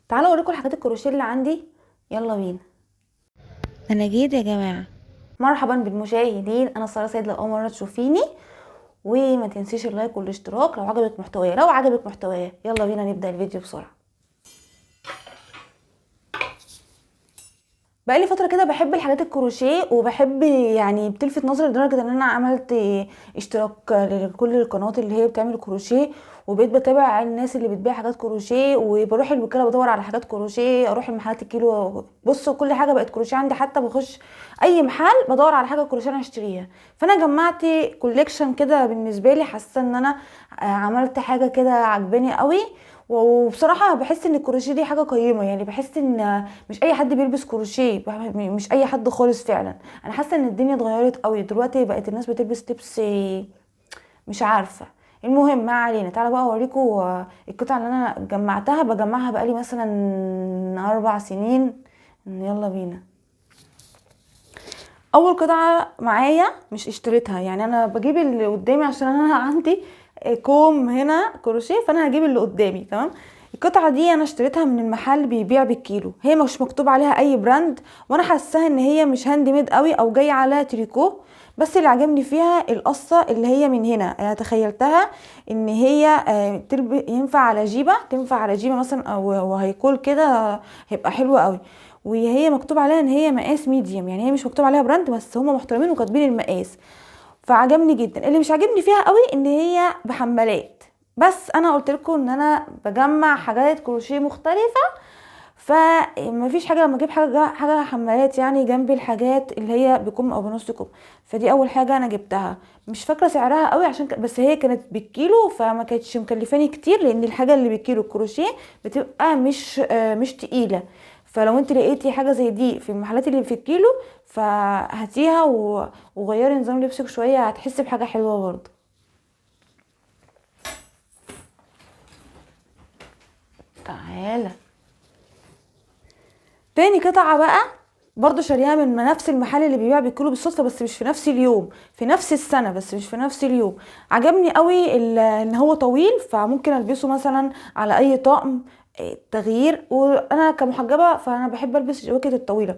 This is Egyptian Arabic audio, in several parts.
تعالوا اوريكم الحاجات الكروشيه اللي عندي، يلا بينا. انا جيت يا جماعة. مرحبا بالمشاهدين، انا ساره سيد. لو اول مرة تشوفيني وما تنسيش ال like والاشتراك لو عجبك محتوايا، لو عجبك محتوايا. يلا بينا نبدا الفيديو بسرعة. بقالي فترة كده بحب الحاجات الكروشيه، وبحب يعني بتلفت نظري لدرجة ان انا عملت اشتراك لكل القنوات اللي هي بتعمل كروشيه، وبقيت بتابع الناس اللي بتبيع حاجات كروشيه، وبروح الوكالة بدور على حاجات كروشيه، اروح المحلات الكيلو. بصوا كل حاجة بقت كروشيه عندي، حتى بخش اي محل بدور على حاجة كروشيه انا اشتريها. فانا جمعت collection كده بالنسبة لي، حاسه ان انا عملت حاجة كده عجباني قوي. وبصراحة بحس ان الكروشيه دي حاجة قيمة، يعني بحس ان مش اي حد بيلبس كروشيه، مش اي حد خالص فعلا. انا حاسه ان الدنيا اتغيرت قوي دلوقتي، بقت الناس بتلبس لبس مش عارفه. المهم ما علينا، تعالوا بقى اوريكم القطع اللي انا جمعتها. بجمعها بقالي مثلا 4 سنين. يلا بينا. اول قطعه معايا مش اشتريتها، يعني انا بجيب اللي قدامي عشان انا عندي كوم هنا كروشيه، فانا هجيب اللي قدامي. تمام. القطعة دي انا اشتريتها من المحل بيبيع بالكيلو، هي مش مكتوب عليها اي brand، وانا حاساها ان هي مش hand made قوي او جاية على تريكو، بس اللي عجبني فيها القصة اللي هي من هنا. انا تخيلتها ان هي ينفع على جيبه، تنفع على جيبه مثلا او هيكول كده، هيبقى حلو قوي. وهي مكتوب عليها ان هي مقاس medium، يعني هي مش مكتوب عليها brand، بس هم محترمين وكاتبين المقاس، فعجبني جدا. اللي مش عاجبني فيها قوي ان هي بحمالات، بس انا قلت لكم ان انا بجمع حاجات كروشيه مختلفة، فمفيش حاجة لما اجيب حاجة حمالات يعني جنب الحاجات اللي هي بكم او بنص كم. فدي اول حاجة انا جبتها، مش فاكره سعرها قوي عشان بس هي كانت بالكيلو، فما كانتش مكلفاني كتير، لان الحاجة اللي بالكيلو الكروشيه بتبقى مش تقيلة. فلو انت لقيتي حاجة زي دي في المحلات اللي في الكيلو فهاتيها وغيري نظام لبسك شوية، هتحسي بحاجة حلوة برضه. تعالى تاني قطعه بقى، برضو شاريها من نفس المحل اللي بيبيع بالكيلو بالصدفة، بس مش في نفس اليوم، في نفس السنة بس مش في نفس اليوم. عجبني قوي ان هو طويل، فممكن البسه مثلا على اي طقم تغيير، وانا كمحجبه فانا بحب البس الجواكت الطويلة.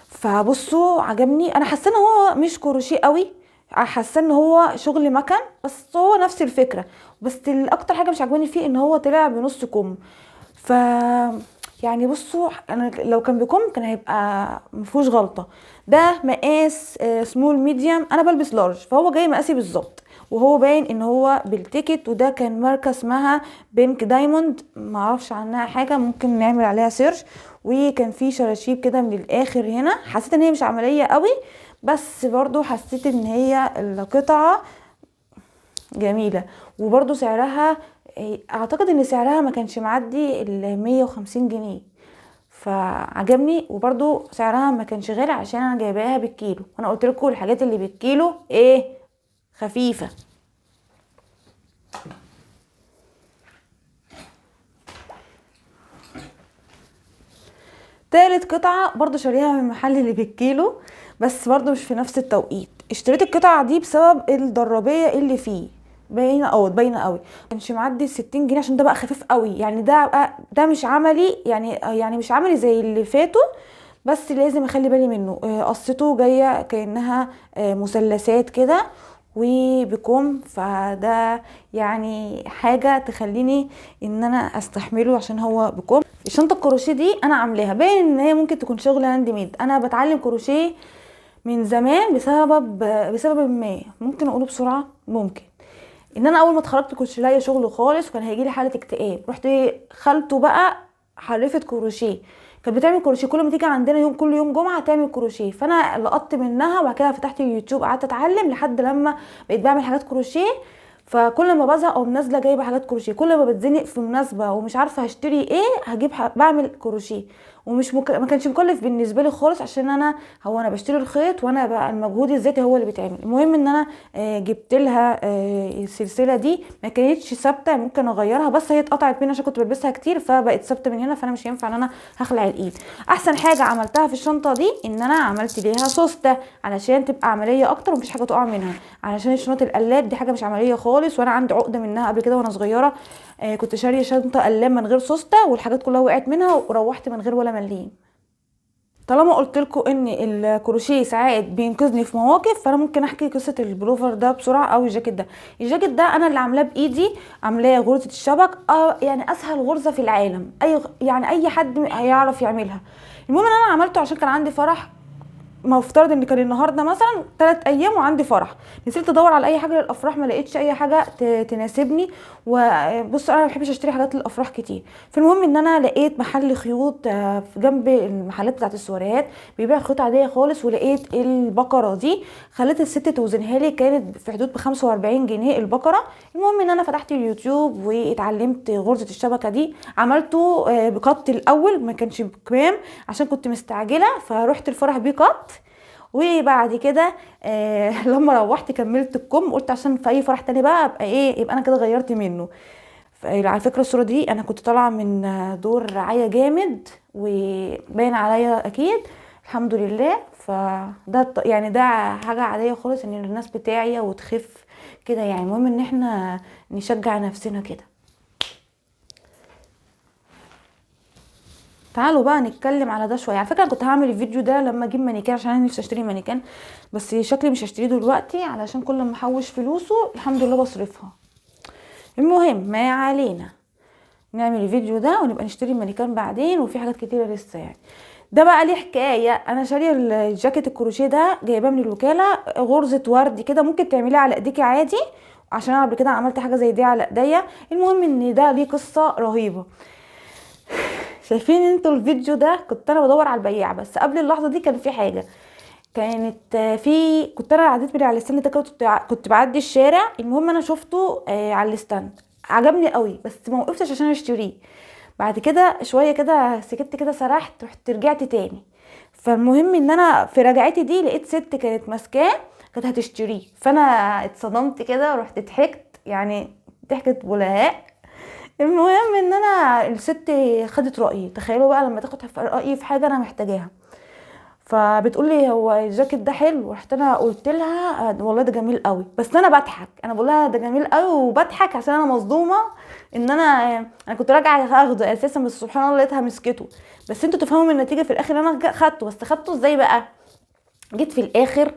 فبصوا عجبني، انا حاسه ان هو مش كروشيه قوي، حاسه ان هو شغل مكن، بس هو نفس الفكرة. بس الاكتر حاجة مش عجباني فيه ان هو طلع بنص كم، ف يعني بصوا انا لو كان بكم كان هيبقى مفيهوش غلطه. ده مقاس small medium، انا بلبس large، فهو جاي مقاسي بالظبط، وهو باين ان هو بال ticket. وده كان ماركة اسمها Pink Diamond، معرفش عنها حاجة، ممكن نعمل عليها search. وكان في شراشيب كده من الاخر هنا، حسيت ان هي مش عملية قوي، بس برضو حسيت ان هي القطعة جميلة. وبرضو سعرها، اعتقد ان سعرها ما كانش معدي ال 150 جنيه، فعجبني. وبرضو سعرها ما كانش غالي عشان انا جايباها بالكيلو، وانا قلت لكم الحاجات اللي بالكيلو ايه خفيفة. تالت قطعه برضو شاريها من المحل اللي بالكيلو، بس برضو مش في نفس التوقيت. اشتريت القطعة دي بسبب الضرابيه اللي فيه، باينة قوي، باينة قوي. ما كانش معدي 60 جنيه عشان ده بقى خفيف قوي، يعني ده بقى، ده مش عملي، يعني مش عملي زي اللي فاتوا، بس لازم اخلي بالي منه. قصته جاية كانها، مثلثات كده وبكم، فده يعني حاجة تخليني ان انا استحمله عشان هو بكم. الشنطة الكروشيه دي انا عاملاها، باين ان هي ممكن تكون شغل hand made. انا بتعلم كروشيه من زمان بسبب ما ممكن اقوله بسرعة، ممكن ان انا اول ما اتخرجت كنتش لاقيه شغل خالص، وكان هيجي لي حاله اكتئاب. رحت خالته بقى حرفه كروشيه، كانت بتعمل كروشيه كل ما تيجي عندنا كل يوم جمعه تعمل كروشيه، فانا لقطت منها. وبعد كده فتحت اليوتيوب قعدت اتعلم لحد لما بقيت بعمل حاجات كروشيه. فكل ما بزهق اقوم نازله جايبه حاجات كروشيه، كل ما بتزنق في مناسبة ومش عارفه هشتري ايه هجيب بعمل كروشيه. ومش ما كانش مكلف بالنسبة لي خالص، عشان انا هو انا بشتري الخيط وانا بقى المجهود الذاتي هو اللي بيتعمل. المهم ان انا جبت لها السلسلة دي، ما كانتش ثابتة ممكن اغيرها، بس هي اتقطعت مني عشان كنت بلبسها كتير فبقت ثابتة من هنا، فانا مش هينفع ان انا هخلع الايد. احسن حاجة عملتها في الشنطة دي ان انا عملت ليها سوسته علشان تبقى عملية اكتر ومفيش حاجة تقع منها، علشان الشنط القلاب دي حاجة مش عملية خالص، وانا عندي عقده منها قبل كده وانا صغيرة. كنت شاريه شنطه قلاب من غير سوسته والحاجات كلها وقعت منها وروحت من غير ولا مليم. طالما قلت لكم ان الكروشيه ساعات بينقذني في مواقف، فانا ممكن احكي قصة البلوفر ده بسرعة او الجاكيت ده. الجاكيت ده انا اللي عاملاه بايدي، عاملاه غرزه الشبك، يعني اسهل غرزه في العالم، يعني اي حد هيعرف يعملها. المهم ان انا عملته عشان كان عندي فرح، مفترض ان كان النهارده مثلا 3 ايام وعندي فرح، نزلت ادور على اي حاجة للافراح ما لقيتش اي حاجة تناسبني. وبص انا ما بحبش اشتري حاجات للافراح كتير. فالمهم ان انا لقيت محل خيوط في جنب المحلات بتاعت السواريهات بيبيع خيوط عادية خالص، ولقيت البقرة دي، خليت الست توزنها لي، كانت في حدود ب 45 جنيه البقرة. المهم ان انا فتحت اليوتيوب واتعلمت غرزه الشبكة دي، عملته بقط الاول ما كانش بكمام عشان كنت مستعجلة، فروحت الفرح بيه قط. وبعد كده لما روحت كملت الكم، قلت عشان في اي فرح تاني بقى ابقى ايه، يبقى انا كده غيرت منه. على فكرة الصورة دي انا كنت طالعه من دور رعاية جامد وباين عليا اكيد الحمد لله. فده يعني ده حاجة عادية خالص ان الناس بتاعيه وتخف كده، يعني المهم ان احنا نشجع نفسنا كده. تعالوا بقى نتكلم على ده شوية. على فكرة انا كنت هعمل الفيديو ده لما اجيب مانيكان، عشان انا نفسي اشتري مانيكان، بس شكلي مش هشتريه دلوقتي علشان كل ما احوش فلوسه الحمد لله بصرفها. المهم ما علينا، نعمل الفيديو ده ونبقى نشتري مانيكان بعدين، وفي حاجات كتيرة لسه يعني. ده بقى ليه حكاية. انا شاريه الجاكيت الكروشيه ده، جايباه من الوكالة، غرزه ورد كده، ممكن تعمليها على ايديكي عادي، عشان انا قبل كده عملت حاجة زي دي على ايديا. المهم ان ده ليه قصة رهيبة. شايفين انتوا الفيديو ده كنت انا بدور على البياع، بس قبل اللحظة دي كان في حاجة، كانت في كنت انا عديت من على ال stand ده، كنت بعدي الشارع. المهم انا شفته على ال stand، عجبني قوي، بس ما وقفتش عشان اشتريه. بعد كده شوية كده سكت كده، سرحت، رحت رجعت تاني. فالمهم ان انا في رجعتي دي لقيت ست كانت ماسكاه، كانت هتشتريه، فانا اتصدمت كده ورحت ضحكت، يعني ضحكت بلهاء. المهم ان انا الست خدت رايي، تخيلوا بقى لما تاخد رايي في حاجة انا محتاجاها. فبتقول لي هو الجاكيت ده حلو، رحت انا قلت لها والله ده جميل قوي، بس انا بضحك، انا بقول لها ده جميل قوي وبضحك عشان انا مصدومة ان انا كنت راجعه اخده اساسا، بس سبحان الله لقيتها مسكته. بس انتوا تفهموا من النتيجة في الاخر انا خدته، بس خدته ازاي بقى؟ جيت في الاخر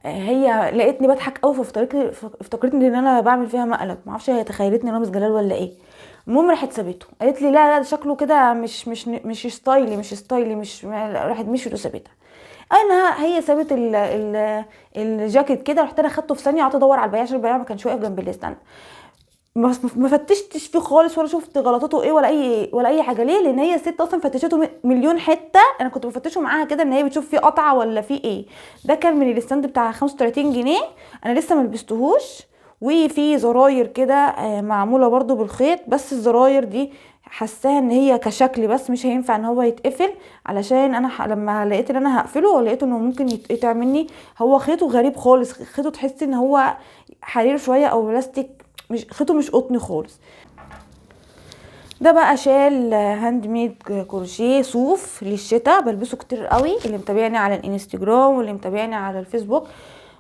هي لقيتني بضحك قوي، فافتكرتني ان انا بعمل فيها مقلب، ما اعرفش هي تخيلتني رامز جلال ولا ايه. المهم راحت سابته، قالت لي لا لا ده شكله كده مش مش مش ستايلي، مش ستايلي، مش، راحت مشيت وسابتها. انا هي سابت الجاكيت كده، رحت انا خدته في ثانية، قعدت ادور على البياع عشان البياع ما كانش واقف جنب ال stand، ما فتشتش فيه خالص ولا شفت غلطاته ايه ولا اي حاجة. ليه؟ لان هي الست اصلا فتشته مليون حتة، انا كنت بفتشه معاها كده ان هي بتشوف فيه قطعه ولا فيه ايه. ده كان من ال stand بتاع 35 جنيه، انا لسه ما لبستهوش. وفي زراير كده معمولة برضو بالخيط، بس الزراير دي حاساها ان هي كشكل بس، مش هينفع ان هو يتقفل، علشان انا لما لقيت ان انا هقفله لقيته انه ممكن يتقطع مني. هو خيطه غريب خالص، خيطه تحس ان هو حرير شوية او بلاستيك، مش خيطه مش قطني خالص. ده بقى شال handmade كروشيه صوف للشتاء، بلبسه كتير قوي، اللي متابعني على الانستجرام واللي متابعني على الفيسبوك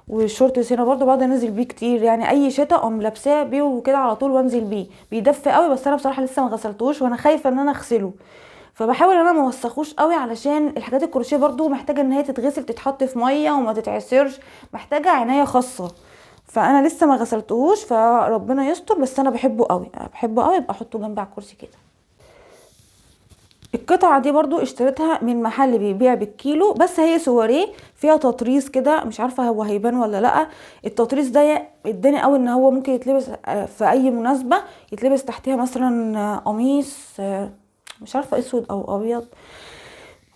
وال shorts هنا برضو بقعد انزل بيه كتير، يعني اي شتاء اقوم لابساه بيه وكده على طول وانزل بيه، بيدفي قوي. بس انا بصراحة لسه ما غسلتوش وانا خايفة ان انا اغسله، فبحاول ان انا ما اوسخوش قوي، علشان الحاجات الكروشيه برضو محتاجه ان هي تتغسل، تتحط في مية وما تتعصرش، محتاجه عناية خاصة. فانا لسه ما غسلتهوش فربنا يستر، بس انا بحبه قوي، بحبه قوي، يبقى احطه جنبي على الكرسي كده. القطعة دي برضو اشتريتها من محل بيبيع بالكيلو، بس هي سواريه فيها تطريز كده، مش عارفه هو هيبان ولا لا. التطريز ده اداني قوي ان هو ممكن يتلبس في اي مناسبة، يتلبس تحتها مثلا قميص مش عارفه اسود او ابيض،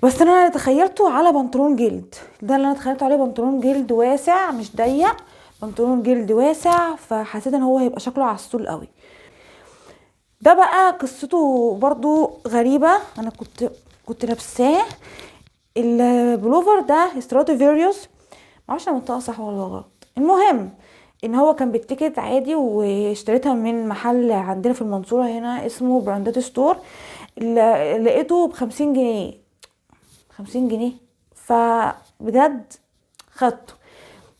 بس انا تخيلته على بنطلون جلد، ده اللي انا تخيلته عليه بنطلون جلد واسع مش ضيق، بنطلون جلد واسع، فحسيت ان هو هيبقى شكله عسول قوي. ده بقى قصته برضو غريبة، انا كنت كنت لابساه. البلوفر ده ستراتيفاريوس، معرفش انا منطقة صح ولا غلط. المهم ان هو كان بال ticket عادي، واشتريتها من محل عندنا في المنصورة هنا اسمه براندات ستور، لقيته ب50 جنيه، 50 جنيه، فبجد خدته.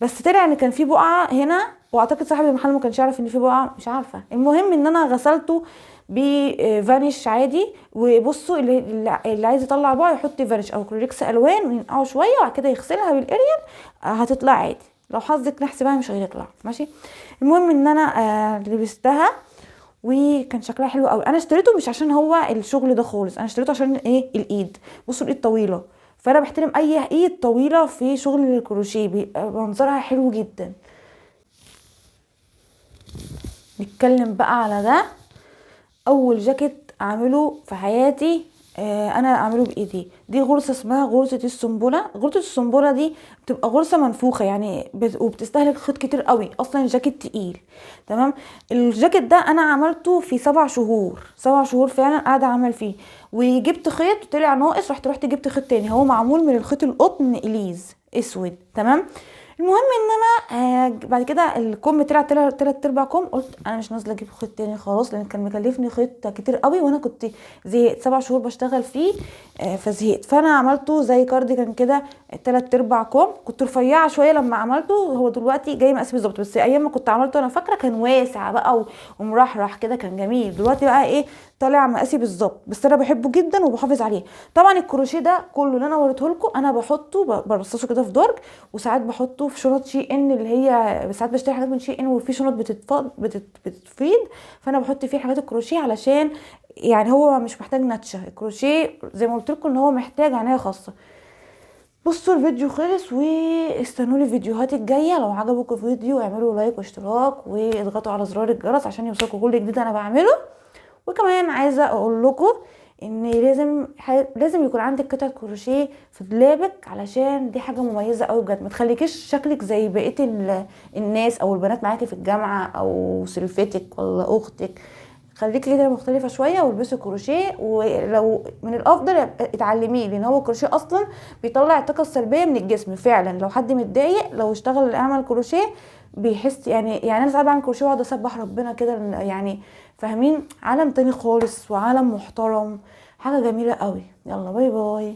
بس طلع ان كان في بقعة هنا، واعتقد صاحب المحل ما كانش يعرف ان في بقعة، مش عارفه. المهم ان انا غسلته بفانيش عادي، وبصوا اللي عايز يطلع بقعة يحط فانيش او كلوريكس الوان وينقعه شوية، وبعد كده يغسلها بالاريال هتطلع عادي. لو حظك نحس بقى مش هيطلع، ماشي. المهم ان انا لبستها وكان شكلها حلو قوي. انا اشتريته مش عشان هو الشغل ده خالص، انا اشتريته عشان ايه؟ الايد. بصوا الايد طويلة، فانا بحترم اي ايد طويلة في شغل الكروشيه، بيبقى منظرها حلو جدا. نتكلم بقى على ده، اول جاكيت اعمله في حياتي، انا اعمله بايدي. دي غرزه اسمها غرزه السنبله. غرزه السنبله دي بتبقى غرزه منفوخه يعني، وبتستهلك خيط كتير قوي، اصلا الجاكيت تقيل، تمام. الجاكيت ده انا عملته في 7 شهور، 7 شهور فعلا قاعدة اعمل فيه، وجبت خيط طلع ناقص، رحت جبت خيط تاني. هو معمول من الخيط القطن اليز اسود، تمام. المهم ان انا بعد كده الكم طلع 3/4 كم، قلت انا مش نازله اجيب خيط تاني خلاص، لان كان مكلفني خيط كتير قوي، وانا كنت زهقت 7 شهور بشتغل فيه، فزهقت. فانا عملته زي كارديجان كده 3/4 كم، كنت رفيعة شوية لما عملته، هو دلوقتي جاي مقاس بالظبط، بس ايام ما كنت عملته انا فاكره كان واسع بقى ومرحرح كده، كان جميل. دلوقتي بقى ايه، طالع مقاسي بالظبط، بس انا بحبه جدا وبحافظ عليه. طبعا الكروشيه ده كله اللي انا وريته لكم انا بحطه برصصه كده في درج، وساعات بحطه في شنط شي ان، اللي هي ساعات بشتري حاجات من شي ان وفي شنط بتتفيض، فانا بحط فيه حاجات الكروشيه، علشان يعني هو مش محتاج نتشه. الكروشيه زي ما قلت لكم ان هو محتاج عناية خاصة. بصوا الفيديو خلص، واستنوا لي الفيديوهات الجاية. لو عجبكم الفيديو اعملوا لايك واشتراك، واضغطوا على زرار الجرس عشان يوصلكم كل جديد انا بعمله. وكمان عايزه اقول لكم ان لازم يكون عندك قطعه كروشيه في دولابك، علشان دي حاجة مميزة قوي بجد، ما تخليكيش شكلك زي بقية الناس او البنات معاكي في الجامعة او سلفتك ولا اختك. خليكي كده مختلفة شوية والبسي كروشيه، ولو من الافضل اتعلميه، لان هو الكروشيه اصلا بيطلع الطاقة السلبية من الجسم فعلا. لو حد متضايق لو اشتغل اعمل كروشيه بيحس يعني انا ساعات بعمل كروشيه واقعد اسبح ربنا كده، فاهمين؟ عالم تاني خالص وعالم محترم، حاجة جميلة قوي. يلا باي باي.